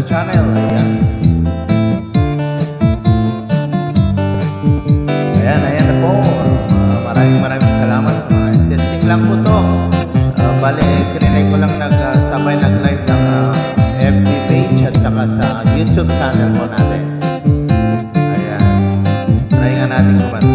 channel. Ayan. Ayan na po. Maraming salamat. Testing lang po to. Bale, trinay ko lang sabay nag-live ng FB page at saka sa YouTube channel po natin. Ayan. Try nga natin kumanta.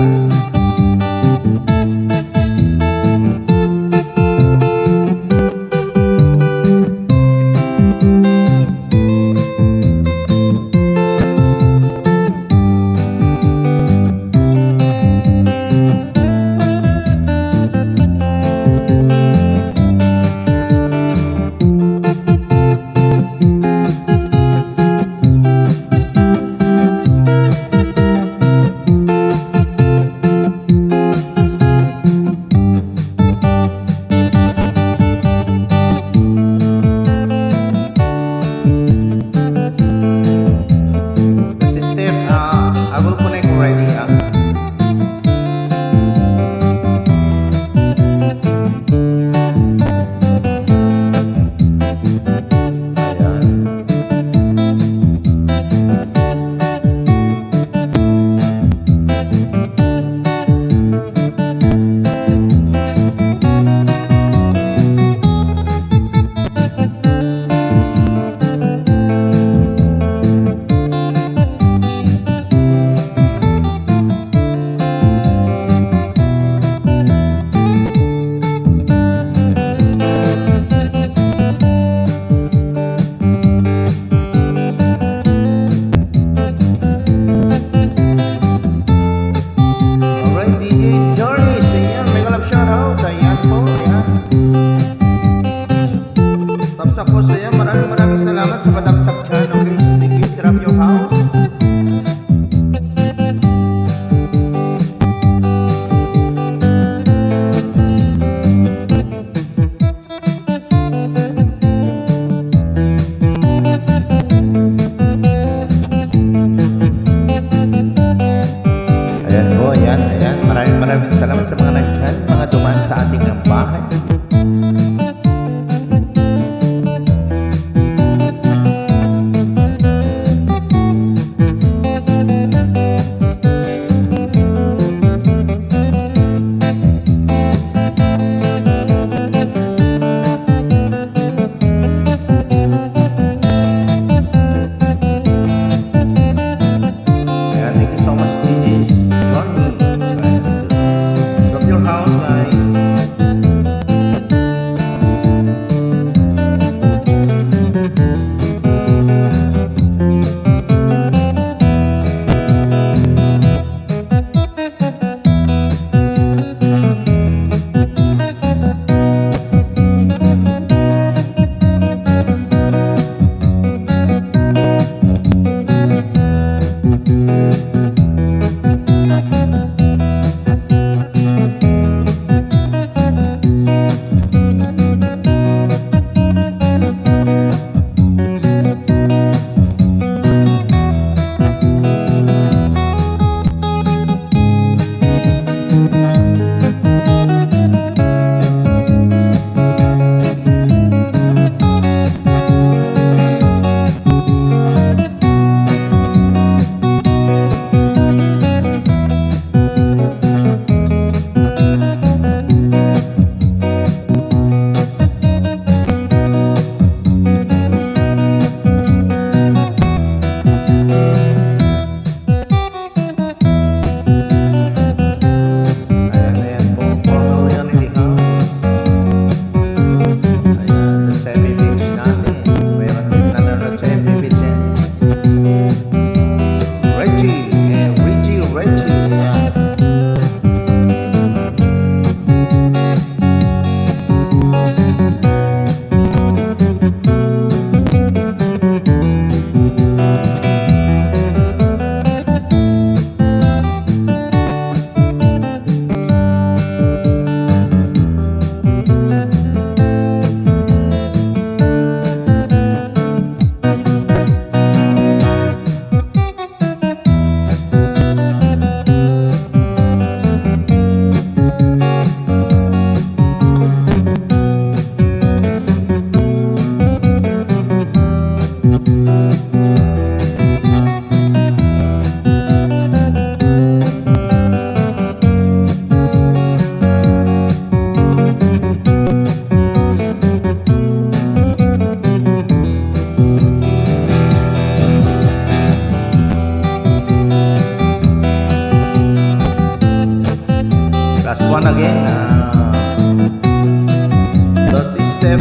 Step.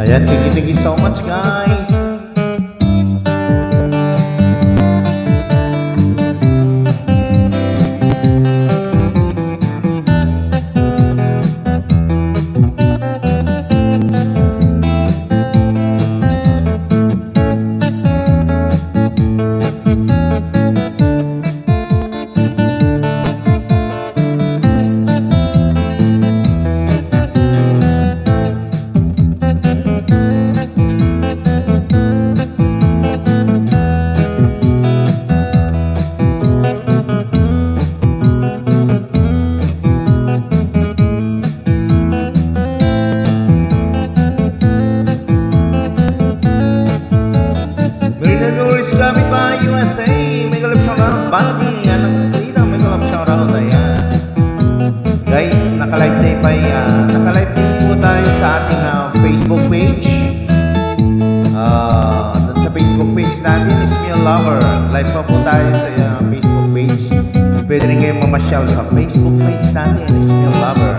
Ayan, thank you so much guys. Coming by USA, may galap shoutout. Bandi, anak Lina, may galap shoutout. Ayan. Guys, naka-live day pa yan. Naka-live din po tayo sa ating Facebook page. Sa Facebook page natin is Me a Lover. Live pa po tayo sa Facebook page. Pwede rin kayong mamasyal sa Facebook page natin is Me a Lover.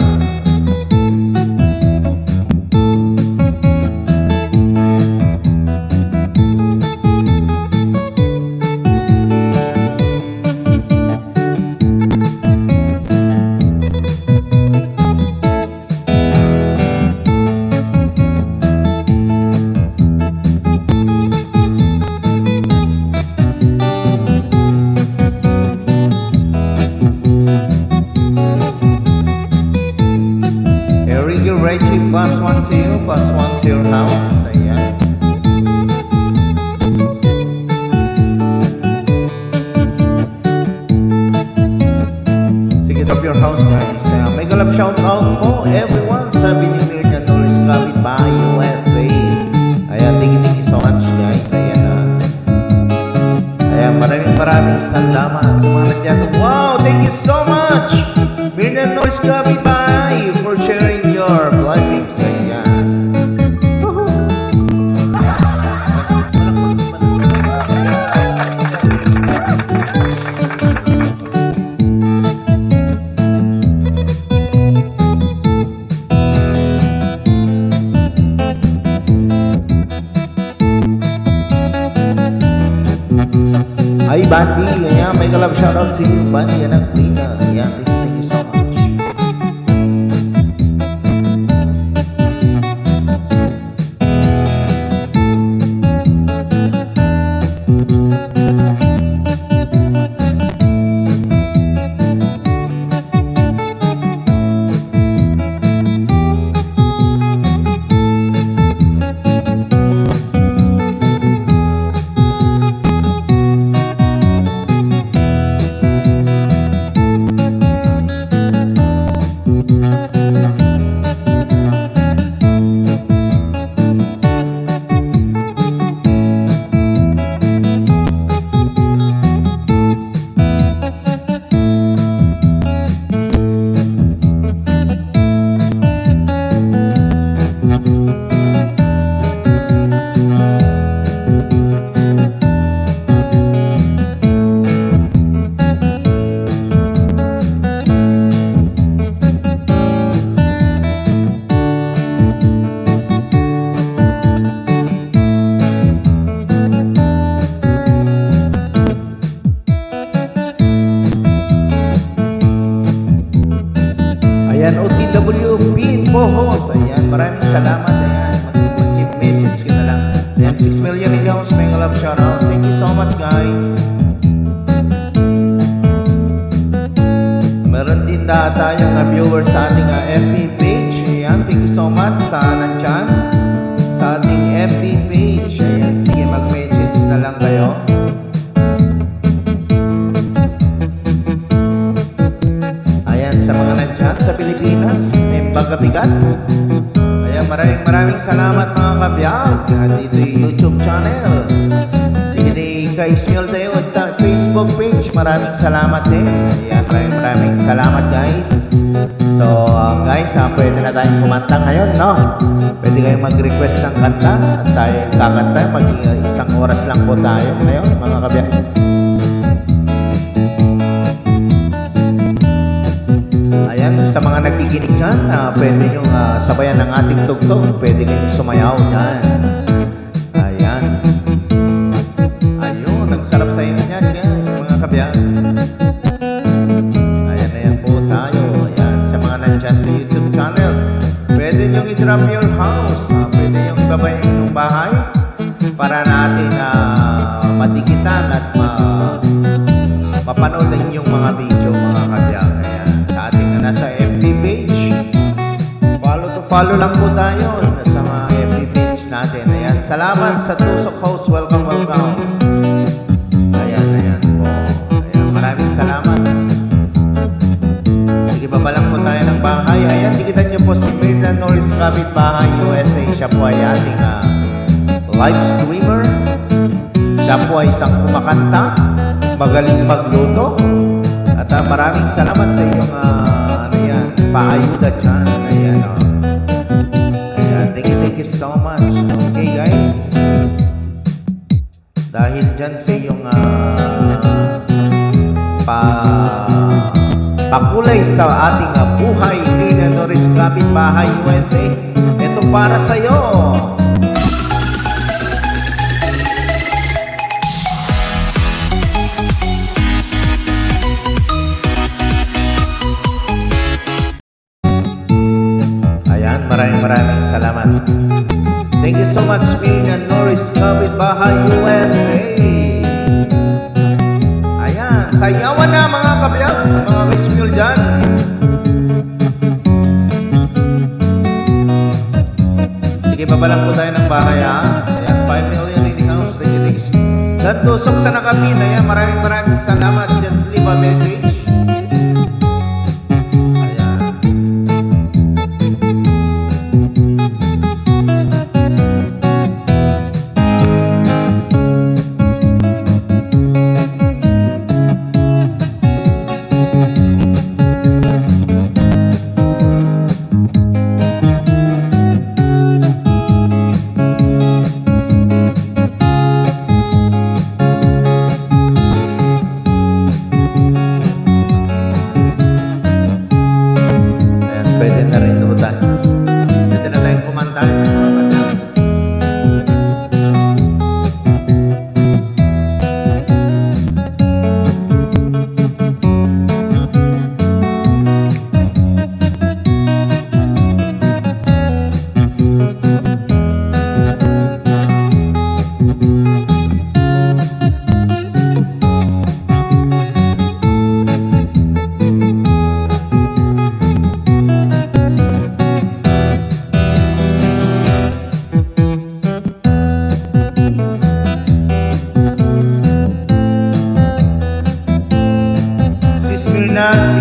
Reggie, pass one to you, pass one to your house. Ayan. Sige, top your house guys. May galap shout out po everyone sa Binimir na Norris Kapit by USA. Ayan, thank you so much guys. Ayan. Ayan, maraming salamat sa mga nandiyan. Wow, thank you so much Mirna Norris Kapit by for sharing your blessings. Ayan. Ay, Bandi, ayan, may galap shoutout to you, Bandi, anak Lina. Ayan, thank you so much. salamat. Ayan, mag-message ka na lang. Ayan, 6 million ikaw, mega love shoutout. Thank you so much, guys. Meron din na tayong viewers sa ating FB page. Ayan, thank you so much sa nandyan sa ating FB page. Ayan, sige, mag-message na lang kayo. Ayan, sa mga nandyan sa Pilipinas, may bagabigat. Ayan, maraming salamat mga kabiyag. Dito yung YouTube channel. Dito kay Ismael tayo at Facebook page. Maraming salamat din. Ayan, maraming salamat guys. So guys, pwede na tayong kumanta ngayon, no? Pwede kayong mag-request ng kanta at tayo kakanta. Isang oras lang po tayo ngayon mga kabiyag. Ayan, sa mga nakikinig dyan, pwede nyo sabayan ng ating tugtog. Pwede kayong sumayaw dyan. Ayan. Ayun, nagsarap sa inyo yan guys, mga kabiyag. Ayan po tayo. Ayan, sa mga nandyan sa YouTube channel, pwede nyo i-drop your house. Pwede nyo ibabay yung bahay para natin matikitan at mapanood na inyong mga video, mga kabiyag. Ayan, sa ating nasa FB page, follow lang po tayo sa mga FB page natin. Ayan, salamat sa Tusok Host. Welcome. Ayan po. Ayan, maraming salamat. Sige, baba lang po tayo ng bahay. Ayan, tikitan nyo po si Mirna Norris Kapit Bahay USA. Siya po ay ating live streamer. Siya po ay isang kumakanta, magaling magluto. At maraming salamat sa iyong paayuda dyan. Ayan, Ayan, thank you so much. Okay guys, dahil dyan sa iyong pakulay sa ating buhay, Mirna Norris Kapit Bahay USA, ito para sa'yo. Maraming salamat. Thank you so much, Mirna Norris Kapit Bahay USA. Ayan, sayawan na mga kabiyag, mga Miss Mule dyan. Sige, babalang po tayo ng bahay ha. Ayan, 5 million in the house. Thank you. God tusok sa nakapin. Ayan, maraming salamat. Just leave a message.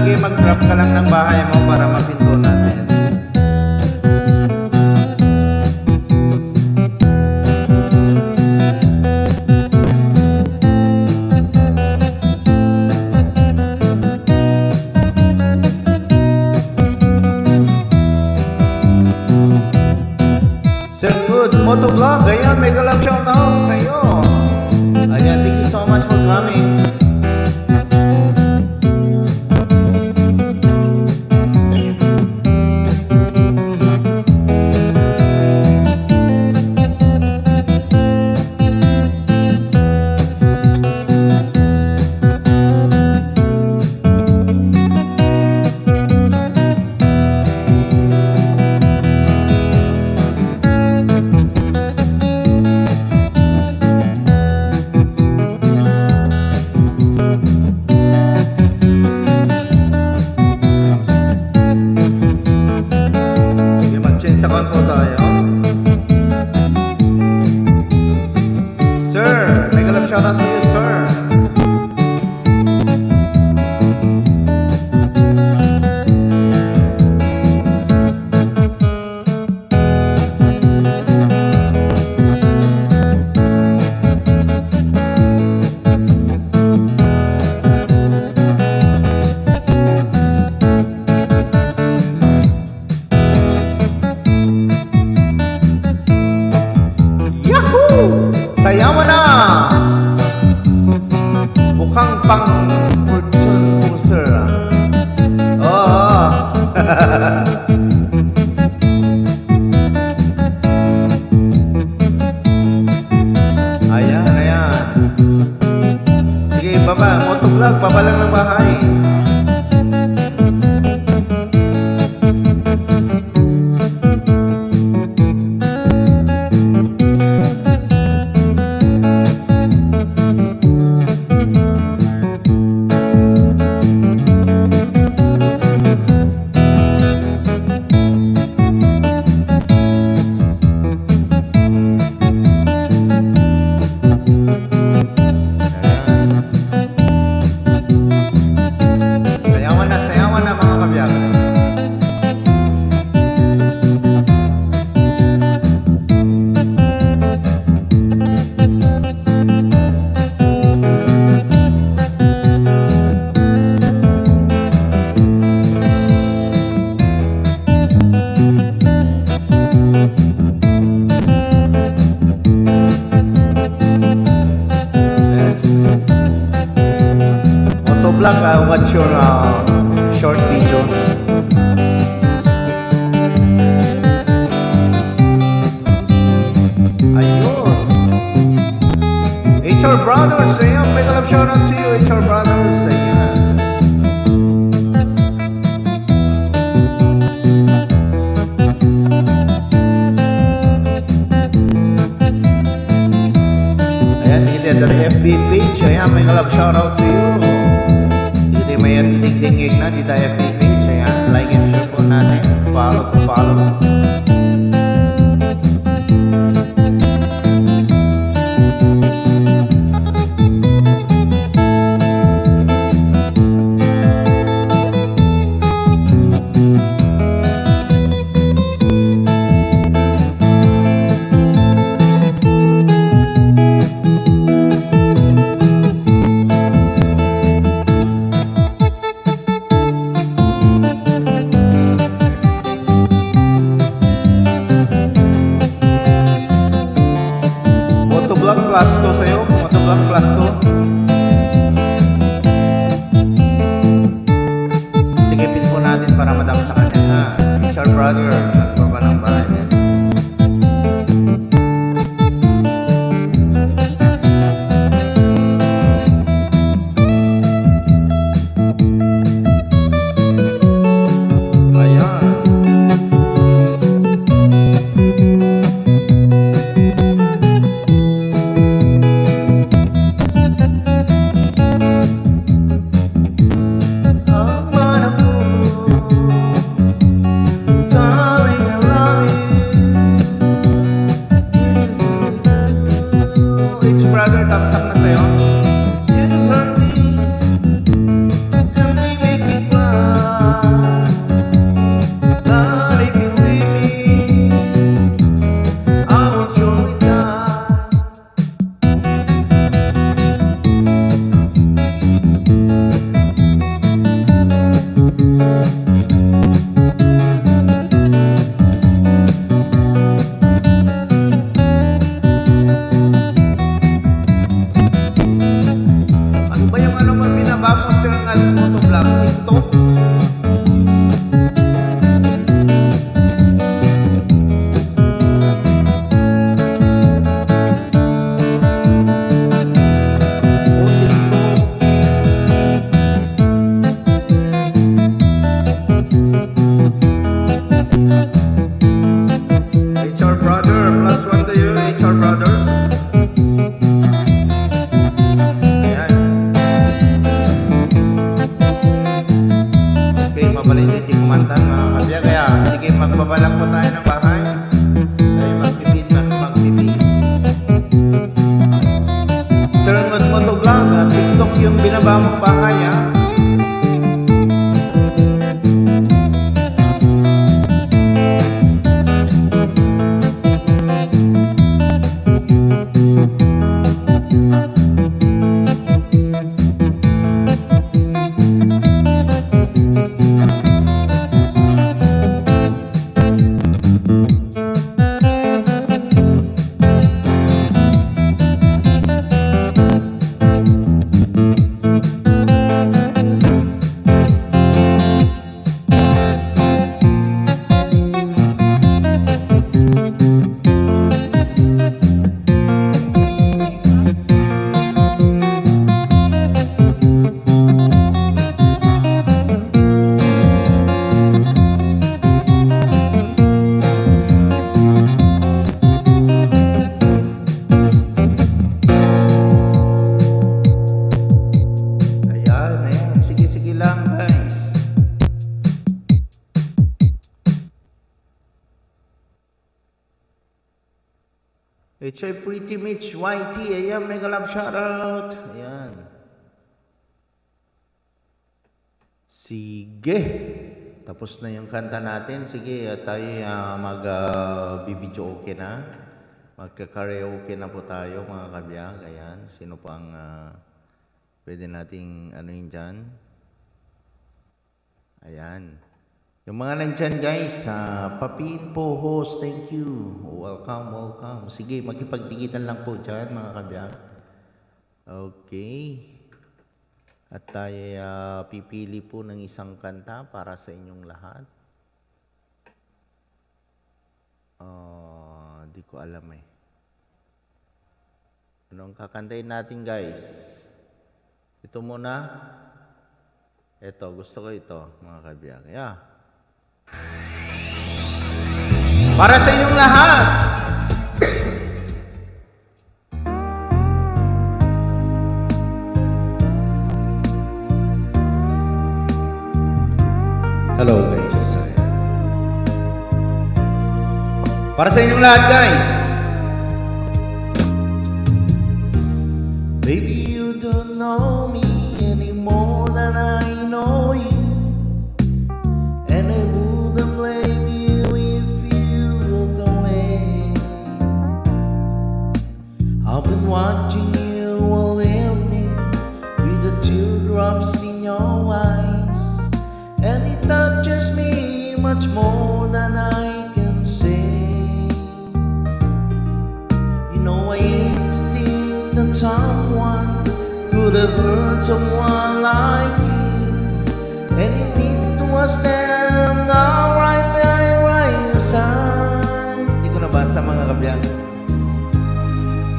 Sige, mag-drop ka lang ng bahay mo para mapinto natin. Sir Good, Motovlog, ayan, mega love shoutout sa iyo. Ayan, thank you so much for coming. shoutout po tayo. Sir, mega love shoutout to you, sir. Sayawan na! Mukhang pang fortune booster. Oo. Ayan, ayan. Sige, baba. Motovlog, baba lang ng bahay. Watch your short video. Ayun. HR Brothers, ayan. May kalap shoutout to you, HR Brothers. Ayan. Ayan, kita dari FB page. Ayan, may kalap shoutout to you. Hindi may tinig-tingig na dito FB page. Ayan, like and share po natin. Follow to follow. Motovlog plus 2 sa'yo. Motovlog plus 2. Sigipin po natin para madami sa kanya. HR Brother, nagbaba ng bahay niya. Brother, thumbs up na sa'yo. You hurt me and they make me cry. But if you leave me, I will surely die. Vamos al motovlog TikTok. HR Brother, plus one to you, HR Brothers. Mabaliti kumantan mga kabya. Kaya sige, magbabalang po tayo ng bahay. HI Pretty Mitch YT. Ayan, mega love shoutout. Ayan. Sige. Tapos na yung kanta natin. Sige, tayo mag-bibidyo okay na. Magka-karaoke na po tayo mga kabiyag. Ayan. Sino pang pwede nating ano yun dyan? Ayan. Yung mga nandyan guys, Papin po host, thank you. Welcome, welcome. Sige, magkipagdikitan lang po dyan mga kabiyag. Okay. At tayo pipili po ng isang kanta para sa inyong lahat. Di ko alam eh. Anong kakantayin natin guys? Ito muna. Ito, gusto ko ito mga kabiyag. Yeah. Para sa inyong lahat. Hello guys. Para sa inyong lahat guys. Baby, you don't know me any more than I know you. And I wouldn't blame you if you walk away. I've been watching you all evening with the teardrops in your eyes. And it touches me much more than I can say. You know I hate to think that someone could have hurt someone like you. And if it was then alright, right side. Hindi ko nabasa mga kabiyag.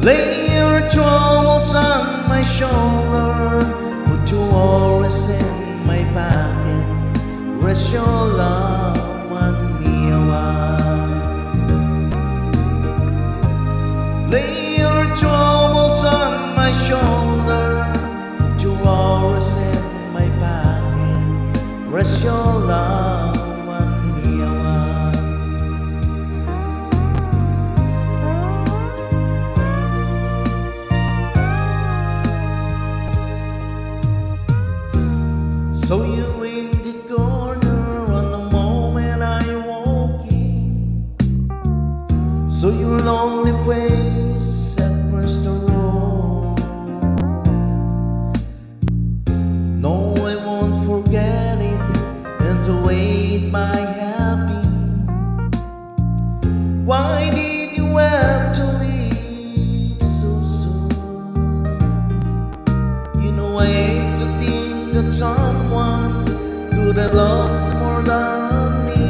Lay your troubles on my shoulder, put your worries in my pocket. Rest your love on me a while. Lay your troubles on my shoulder, put your worries in my pocket. Rest your love on me a while. So you in the corner on the moment I walk in. So your lonely face across the road. No, I won't forget it, and to wait my happy. Why did you have to leave so soon? You know I hate to think that someone could have loved more than me.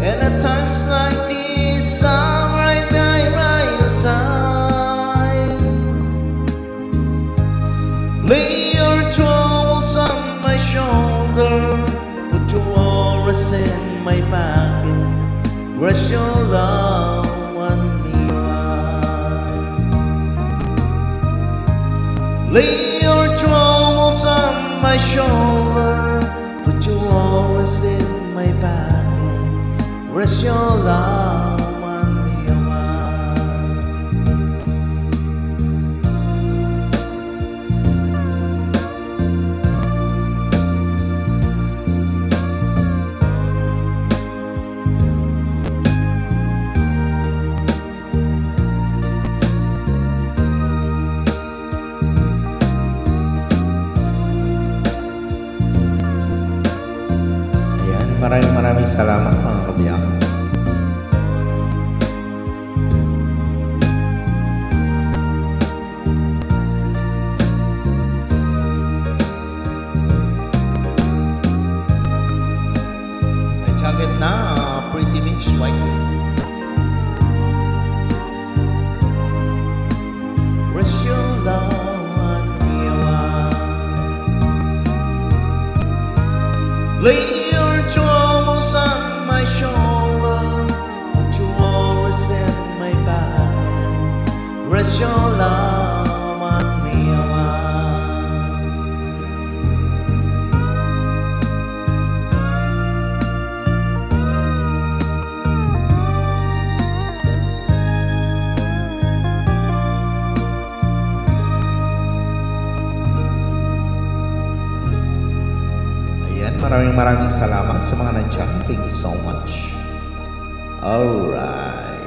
And at times like this, I'm right by your side. Lay your troubles on my shoulder, put your worries in my pocket. Rest your love on me a while. Lay your troubles on my shoulder, put your worries in my pocket. Rest your love on me a while. Maraming salamat mga kabiyak. May jacket na Pretty Mitch white. Rest your love on me a while. Lay your troubles on my shoulder, put your worries in my pocket. Rest your love on me a while. maraming salamat sa mga nandiyan. Thank you so much. Alright.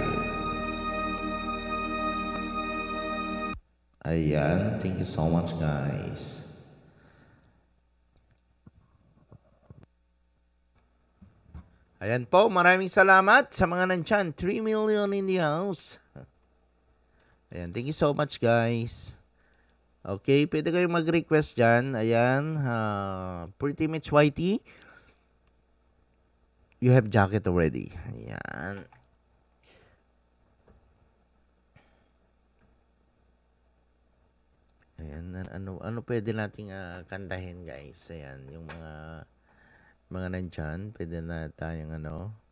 Ayan, thank you so much guys. Ayan po, maraming salamat sa mga nandyan. 3 million in the house. Ayan, thank you so much guys. Okay, pwede kayong mag-request dyan. Ayan, Pretty Mitch Whitey. You have jacket already. Ayan. Ayan, ano pwede nating kantahin guys. Ayan, yung mga nandyan, pwede na tayong ano.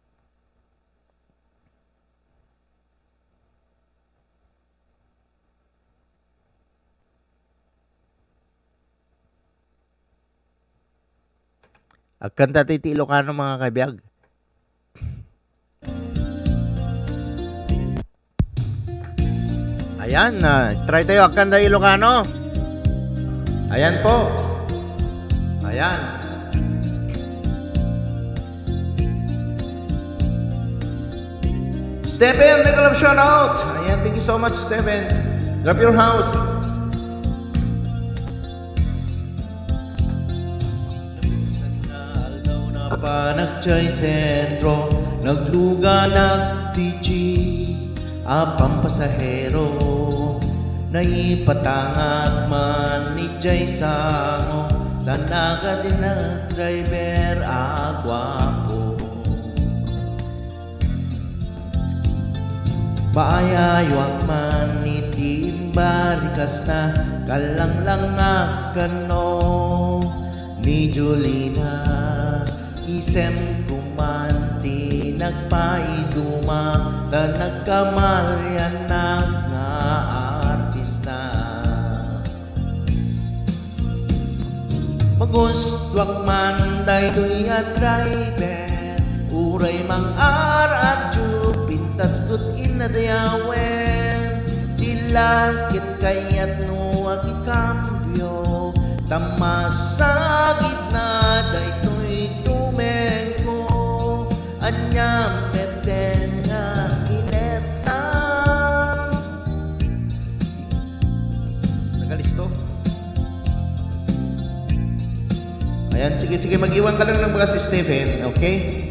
Kanta tayo Ilocano mga kaibiyag. Ayan, try tayo kanta Ilocano. Ayan po. Ayan. Stephen, make a love shout out. Ayan, thank you so much Stephen. Drop your house. Panagchay sentro, nagluga nagtiji, apang pasahero, naipatangat man ni Jay Sango, tanaga din na driver agwapo. Maayaywang man ni Timbarikas na, kalang lang kano ni Julina. Isem kumanti nagpaiduma ta nagkamalyan nga artista. Magustwak man daytoy a driver, uray mang aradyo pintas kut inadayawen, dilakit kayat no agikambyo, tamasagit na daytoy anyam meten nga inetan. Nagalisto? Ayan, sige, mag-iwan ka lang ng mga si Stephen, okay?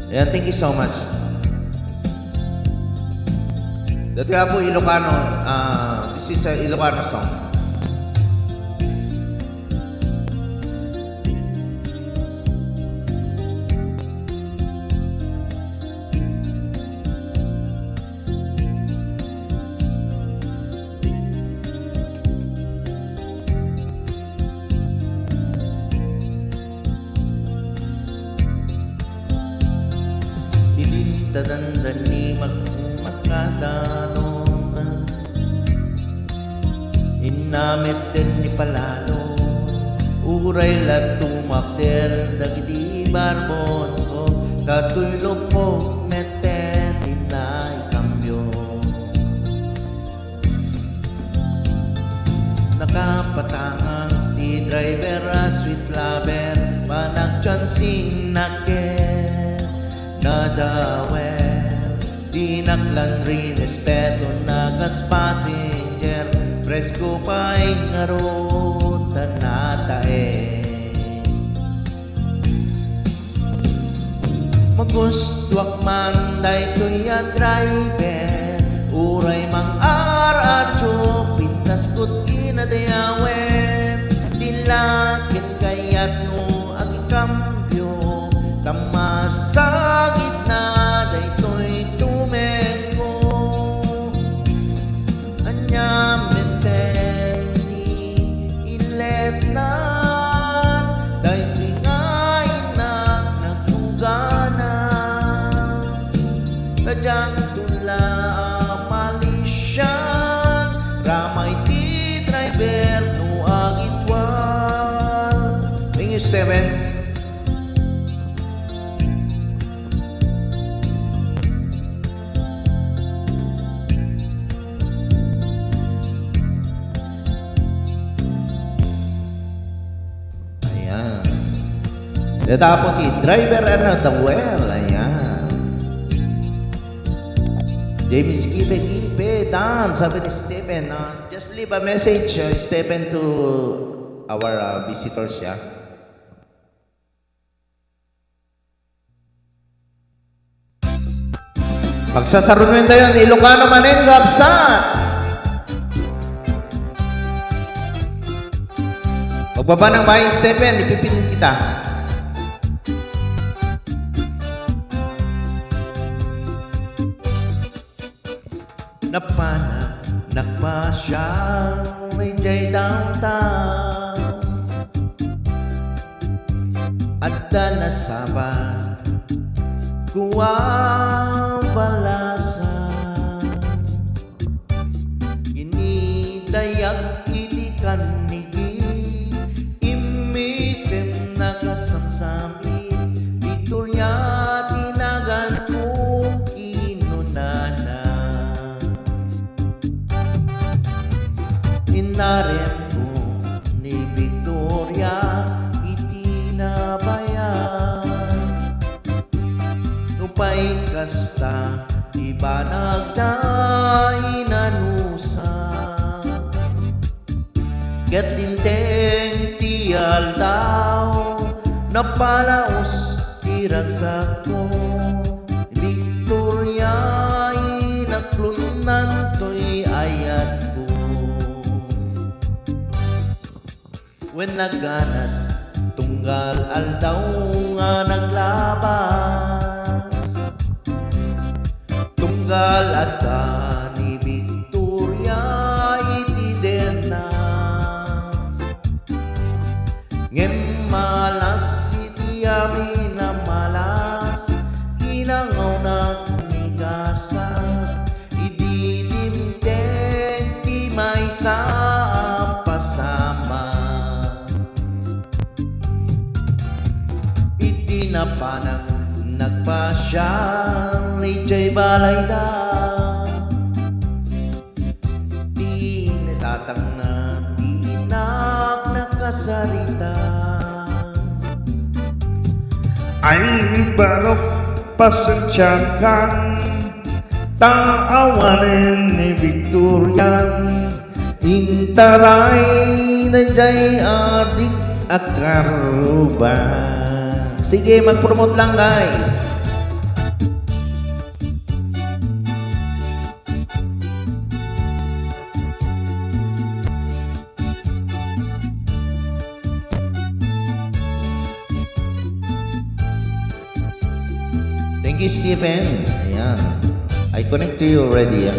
Ayan, thank you so much. Dati nga po Ilocano, this is a Ilocano song. Tadandani magkumakadano, inamit din ni palalo, uray latumapter dagiti barbon ko, katoy lupok meten inay kambyo. Nakapatangang ti driver sweet lover, panagchansing nake nadawer, di naklan rin respeto nagas passenger, presko pa'y ngarot tanatae. Magustwak man daytoy a driver, uray mang aradyo pintas kut inadayawen, dilakit kayat no agikambyo, tamasagit na daytoy tumengko, anyam meten ni iletnan, daytoy nga inak nagtuganan, tadyang tula malisyan, ramay ti driver no agitwan. Thank you Steven. Ayan. Deputy Driver Arnold Dawel. Ayan. James Kipe, Dan, sabi ni Stephen, just leave a message, Stephen, to our visitors, yeah. Pagsasarunwenda yun, Ilocano Manin, Gabsat. Pagbaba ng bahay, Stephen, ipipin kita. Nagpasyang may jay downtown at nasabat kuwang balasa inidayak itikan nigi imisip nakasamsami Victoria tinagan mo kinunana inarin ko ni Victoria itinabayan nupay kasta iba nagdainanusa ket dinteng tial daw napalaos iragsak ko Victoria inaklunan to'y ayat ko when naganas tunggal aldaw nga naglabas tunggal at ni Victoria iti den na ngem malas iti amin na malas hinangaw na kumigasa ididimteng di may sa pasama napanang nagpasyang ijay balayda di natatang na di inak nakasarita ay barok pasensyakan taawanin ni Victorian intaray na jay adik akaruban. Sige, mag-promote lang guys. Thank you, Stephen. Ayan. I connect to you already.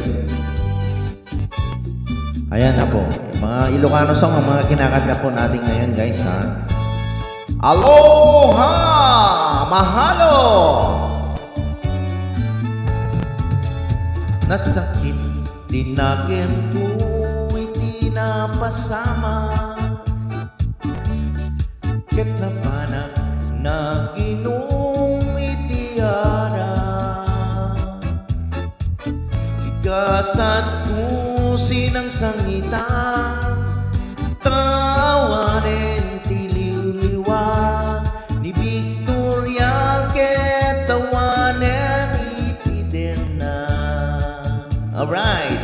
Ayan na po. Mga Ilocano song ang mga kinakanta po natin ngayon guys ha. Aloha! Mahalo! Nasakit dinagin ko iti napasama ket napanak naginom iti ara igasat ko sinang sangita tawanin ni Victoria ketawanen ipiden na. Alright.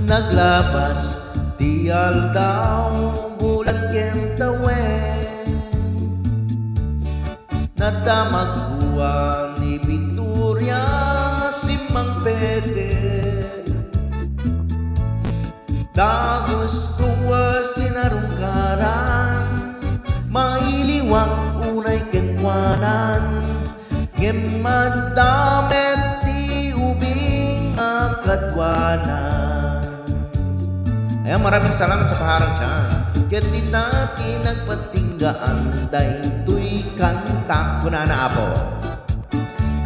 Naglabas tial daw bulan kentawen natamagbuan ni Victoria simang pede dagos kuwa sinarungkaran mailiwang unay ketwanan ngem madamet ti ubing akadwanan. Ayan, maraming salamat sa paharang dyan. Ket di natin nagpatinggaan daytoy kanta kunana apo.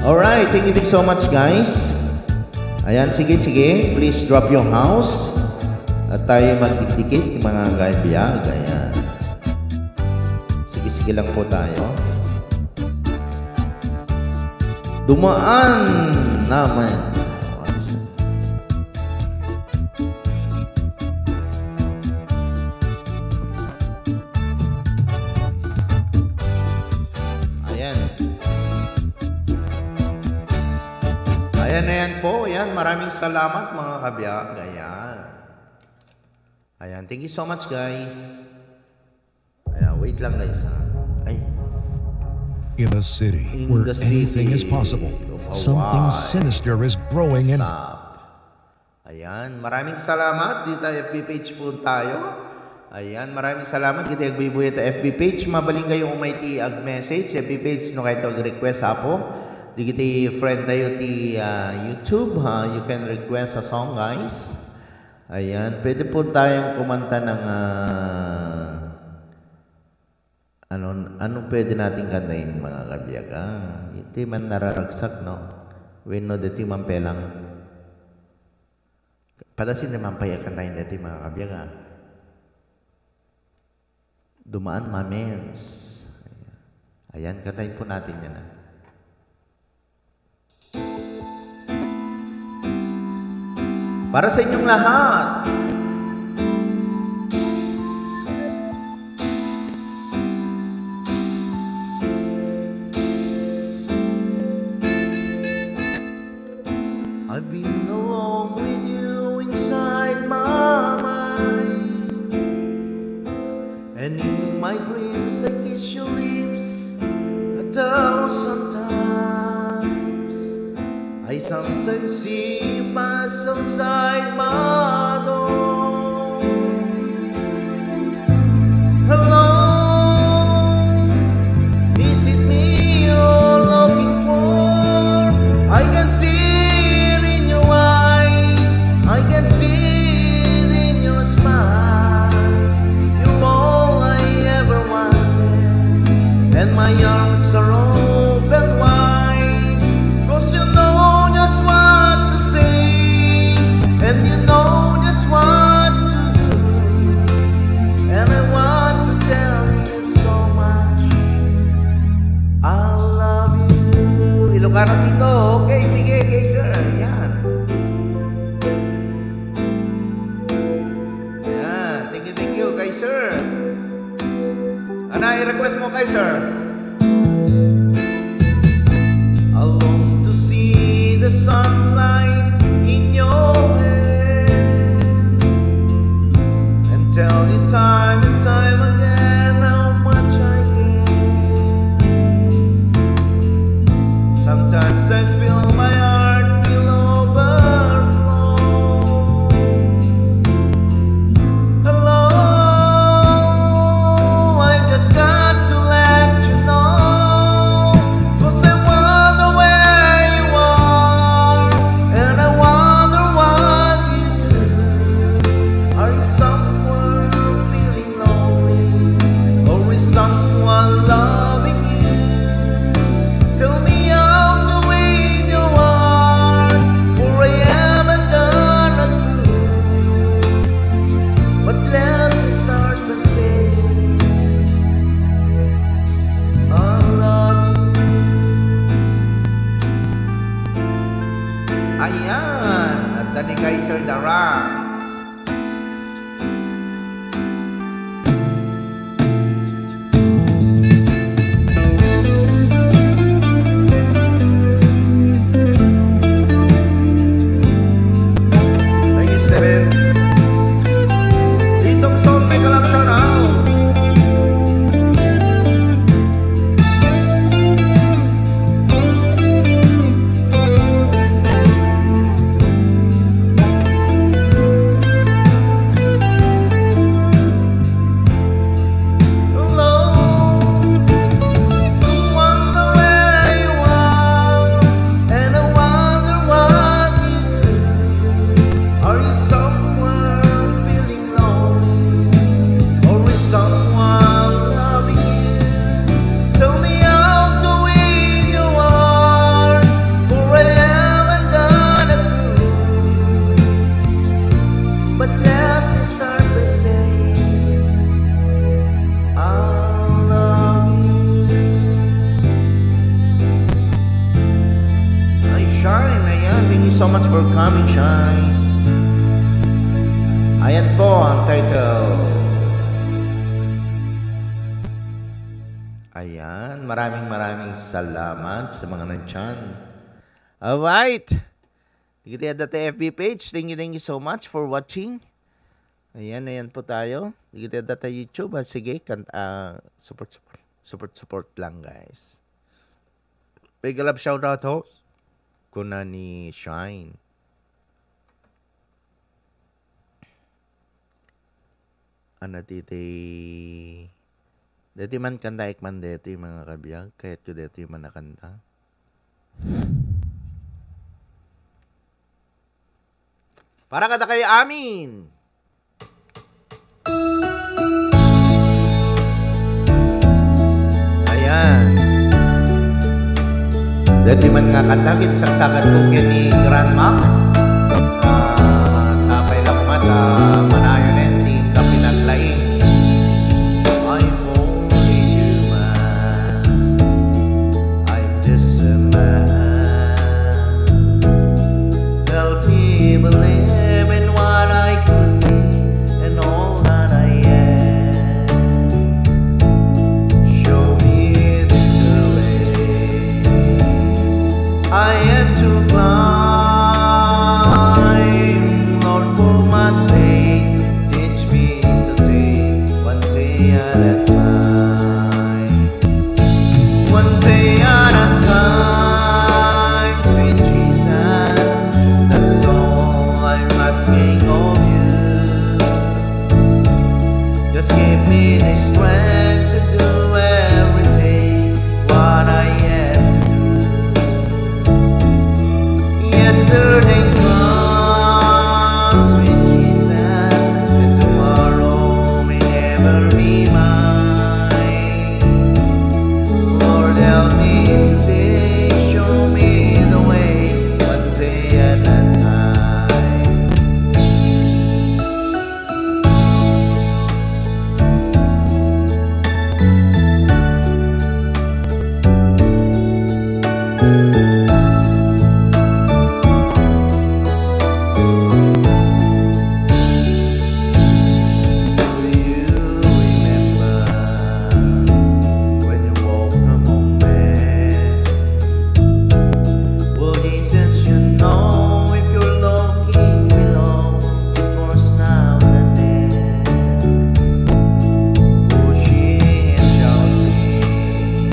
Alright, thank you so much guys. Ayan, sige. Please drop your house at tayo magdikdikit mga gaibiyag. Ayan. Sige lang po tayo. Dumaan naman. Ayan po. Ayan, maraming salamat mga kabiyak. Ayan. Ayan, thank you so much guys. Ayan, wait lang guys ha. Ay. In a city where anything is possible, something sinister is growing in. Ayan, maraming salamat. Dito FB page po tayo. Ayan, maraming salamat. Dito agbibuya ta FB page. Mabaling kayo umayti ag-message. FB page no kayo ag-request po. Di kita friend tayo ti YouTube. You can request a song guys. Ayan, pwede po tayong kumanta ng anong pwede nating kantahin mga kabiyak? Iti man nararagsak, no? Wino dito mampelang. Padasin naman pa yung kantahin dito mga kabiyak, Dumaan mamens. Ayan, kantahin po natin yan, Para sa inyong lahat. I've been alone with you inside my mind, and in my dreams I kiss your lips 1,000 times. I sometimes see you pass outside my door. Hello, is it me you're looking for? I can see it in your eyes, I can see it in your smile. You're all I ever wanted, and my arms are open wide, 'cause you know just what to say, and you know just what to do, and I want to tell you so much I love you. Ilocano dito. Okay, sige, okay sir. Yan. Yan. Thank you kay sir. Ano i-request mo kay sir? I long to see the sunlight in your hair, and tell you time and time again how much I care. Sometimes I feel my heart will overflow. Hello, I just got to let you know, 'cause I wonder where you are, and I wonder what you do. Are you somewhere feeling lonely, or is someone loving you? Tell me how to win your heart, for I haven't done a clue. But let me start by saying I love you. Ayan, at ni Kaiser Darang. Thank you, Steven. Isong song, make a love shout out. So much for coming, Shine. Ayan po ang title. Ayan, maraming salamat sa mga nandyan. Alright, Digiti dati FB page. Thank you so much for watching. Ayan po tayo. Digiti dati YouTube. Sige, support lang guys. Big love shoutout ho. Kuna ni Shine. Ano dati man kanta ikman dati mga kabiyag. Kahit ko dati man nakanta. Para kada kayo amin. Ayan. Dati man nga katagit saksakan ko ni Grandma. Sa pailamat manayon ending kapinaglaing. I'm only human. I'm just a man. Help me believe in what I could be and all that I am. Show me this way I am to climb, Lord, for my sake, teach me to take one day at a time. One day at a time, sweet Jesus, that's all I'm asking of you. Just give me the strength to do everything what I have to do. Yesterday's gone, sweet Jesus, and tomorrow may never be mine. Lord, help me today, show me the way, one day at a time. Do you remember when you walk among men? Well, Jesus, you know if you're looking below, it was now and then. Pushing and shouting,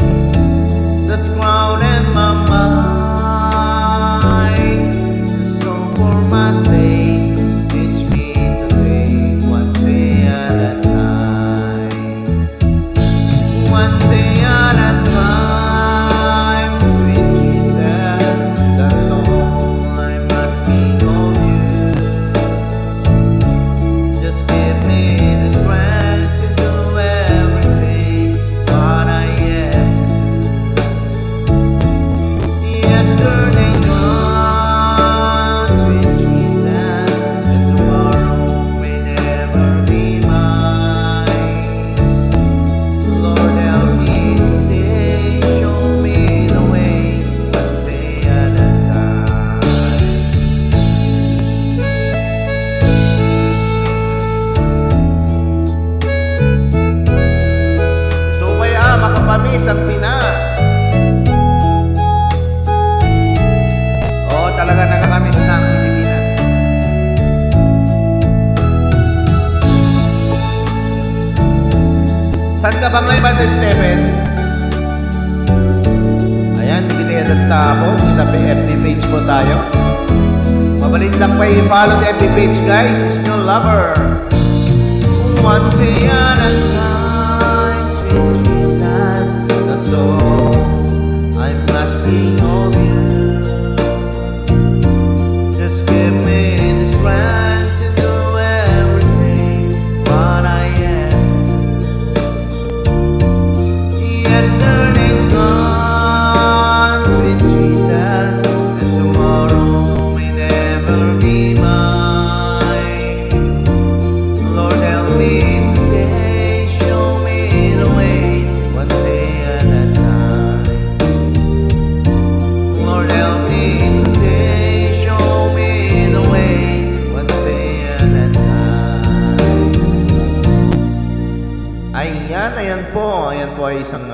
that's crowded my mind. So for my sake, teach me to take one day at a time. One day at a time, sweet Jesus, that's all I'm asking of you. Just give me the strength to do everything what I have to do. Yesterday's gone, sweet Jesus, and tomorrow may never be mine. Lord, help me today, show me the way, one day at a time. So kaya makapamis ang Pinas. Oo, talaga nakakamiss na ang Pilipinas. Saan ka ba ngayon, Brother Stephen? Ayan, hindi kita yan tapo. Kita pa FB page po tayo. Mabalit lang pa i-follow the FB page, guys. It's your lover. One day at a time, sweet Jesus, that's all I'm asking of you. Just give me the strength to do everything what I have to do. Yesterday's gone, sweet Jesus, and tomorrow may never be mine. Lord, help me today, show me the way, one day at a time. Lord, help me today, show me the way, one day at a time. Ayan po ay isang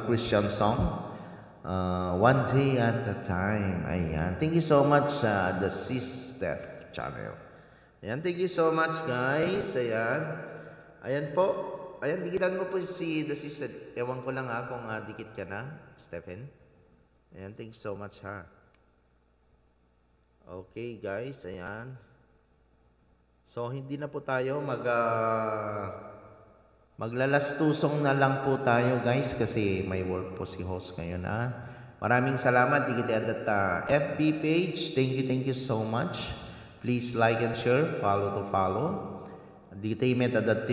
Christian song. one day at a time. Ayan. Thank you so much sa The Sis Steph channel. Ayan. Thank you so much, guys. Ayan. Ayan po. Ayan. Dikitan mo po si The Sis. Ewan ko lang kung dikit ka na, Stephen. Ayan. Thank you so much, ha. Okay, guys. Ayan. So, hindi na po tayo maglalastusong na lang po tayo, guys, kasi may work po si host ngayon, Maraming salamat. Dikit at FB page. Thank you so much. Please like and share. Follow. Dikit met at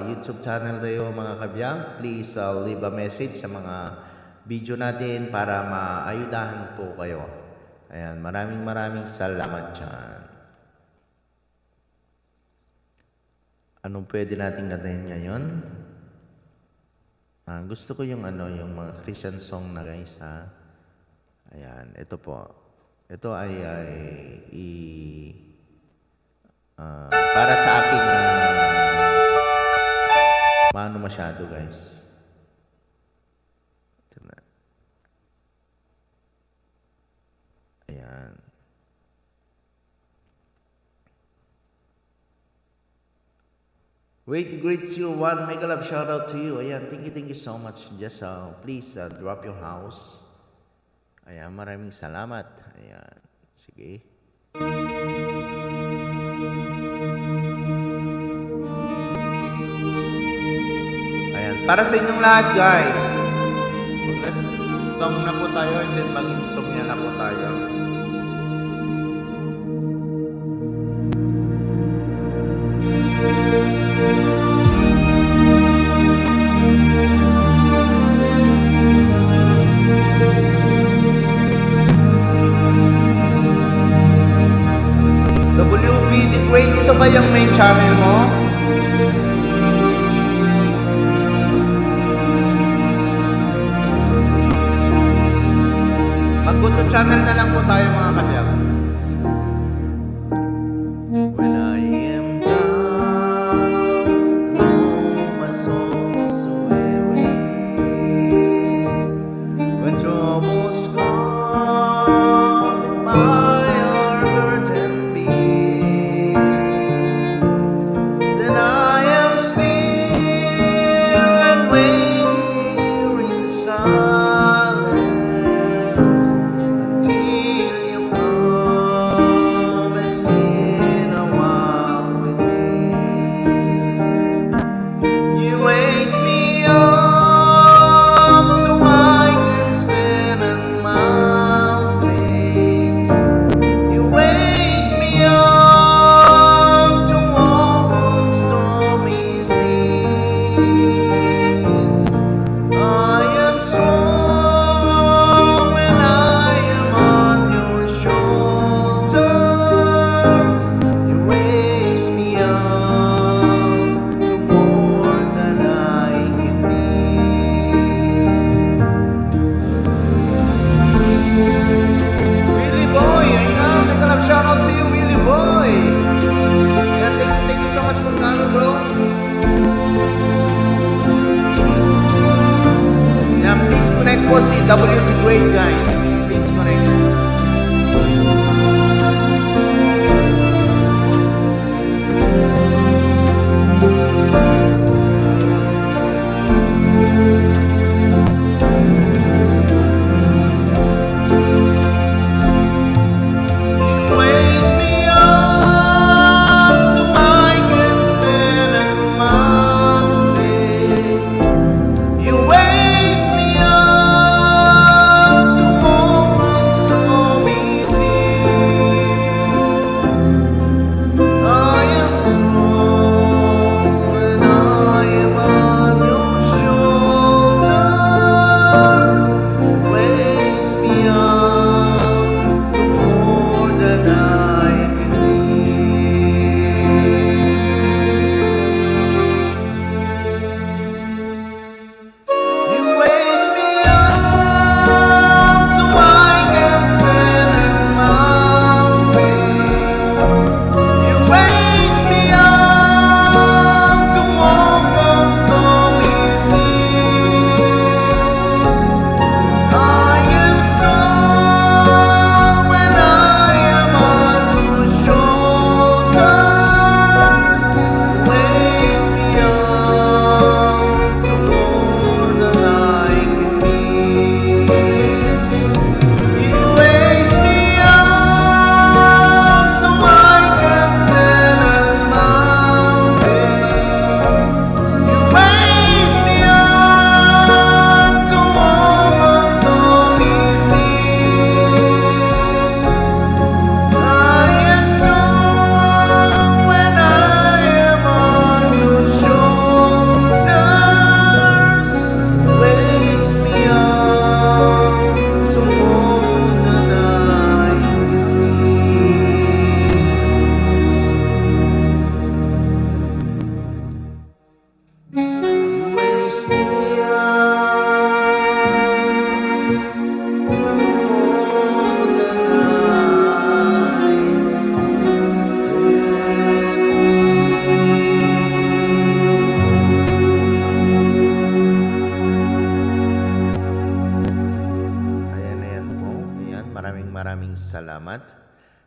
YouTube channel tayo, mga kabiyang. Please leave a message sa mga video natin para maayudahan po kayo. Ayan, maraming salamat dyan. Anong pwede natin ganahin ngayon? Gusto ko yung yung mga Christian song na, guys, Ayan, ito po. Ito ay para sa aking maano masyado, guys. Ito na. Ayan. Wait, greets you. One mega love shout out to you. Ayan, thank you so much. Just please drop your house. Ayan, maraming salamat. Ayan, sige. Ayan, para sa inyong lahat, guys. Song na po tayo and then mag-insomnia na po tayo. WBD Great, ito ba yung main channel mo? Mag-go to channel na lang po tayo, mga kabiyag. When I am down, my soul so heavy. When troubles come, my heart burden be. Then I am still and wait here in silence until you come and sit a while with me. You raise me up so I can stand on mountains. You raise me up to walk on stormy seas. I am strong when I am on your shoulders. You raise me up to more than I can be. Willie Boy, ayan, may kalab shoutout to you, Willie Boy. Ayan, thank you so much for coming, bro. Ayan, please connect po si WT Great, guys. Please connect. You raise me up so I can stand on mountains. You raise me up to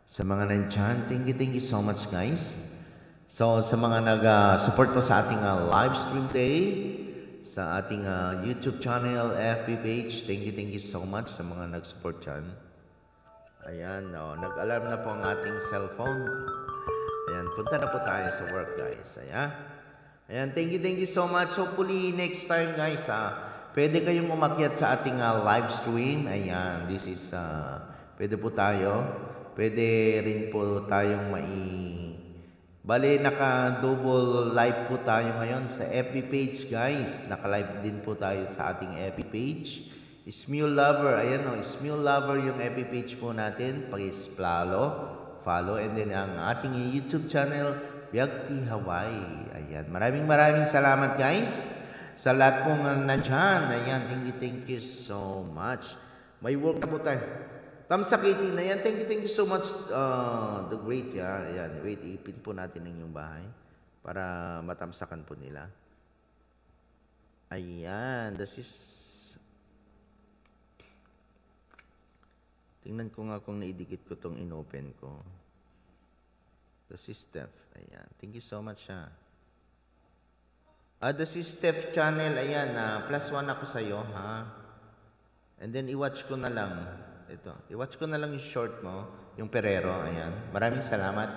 Sa mga nandyan, thank you so much guys. So sa mga nag-support po sa ating live stream day, sa ating YouTube channel, FB page, thank you so much sa mga nag-support dyan. Ayan, nag-alarm na po ang ating cellphone. Ayan, punta na po tayo sa work guys. Ayan, thank you so much. Hopefully next time guys, pwede kayong umakyat sa ating live stream. Ayan, this is, pwede po tayo. Pwede rin po tayong Bale, naka-double live po tayo ngayon sa FB page guys. Naka-live din po tayo sa ating FB page. Smule Lover, ayan Smule Lover yung FB page po natin. Follow, and then ang ating YouTube channel, Byagti Hawaii. Ayan, maraming salamat guys sa lahat pong nandyan. Ayan, thank you so much. May work na po tayo. Tamsakitin na yan, thank you so much. The great, ayan, wait, ipin po natin ng inyong bahay para matamsakan po nila. Ayan, this is... Tingnan ko nga kung naidikit ko tong inopen ko. This is Steph. Ayan. Thank you so much this is Steph channel. Ayan. +1 ako sa'yo. And then i-watch ko na lang. Ito. I-watch ko na lang yung short mo. Yung Perero. Ayan. Maraming salamat.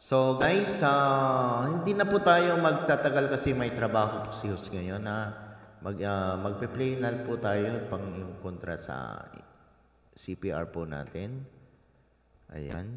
So guys, hindi na po tayo magtatagal kasi may trabaho po si Hus ngayon. Magpe-play na po tayo pang yung kontra sa CPR po natin. Ayan.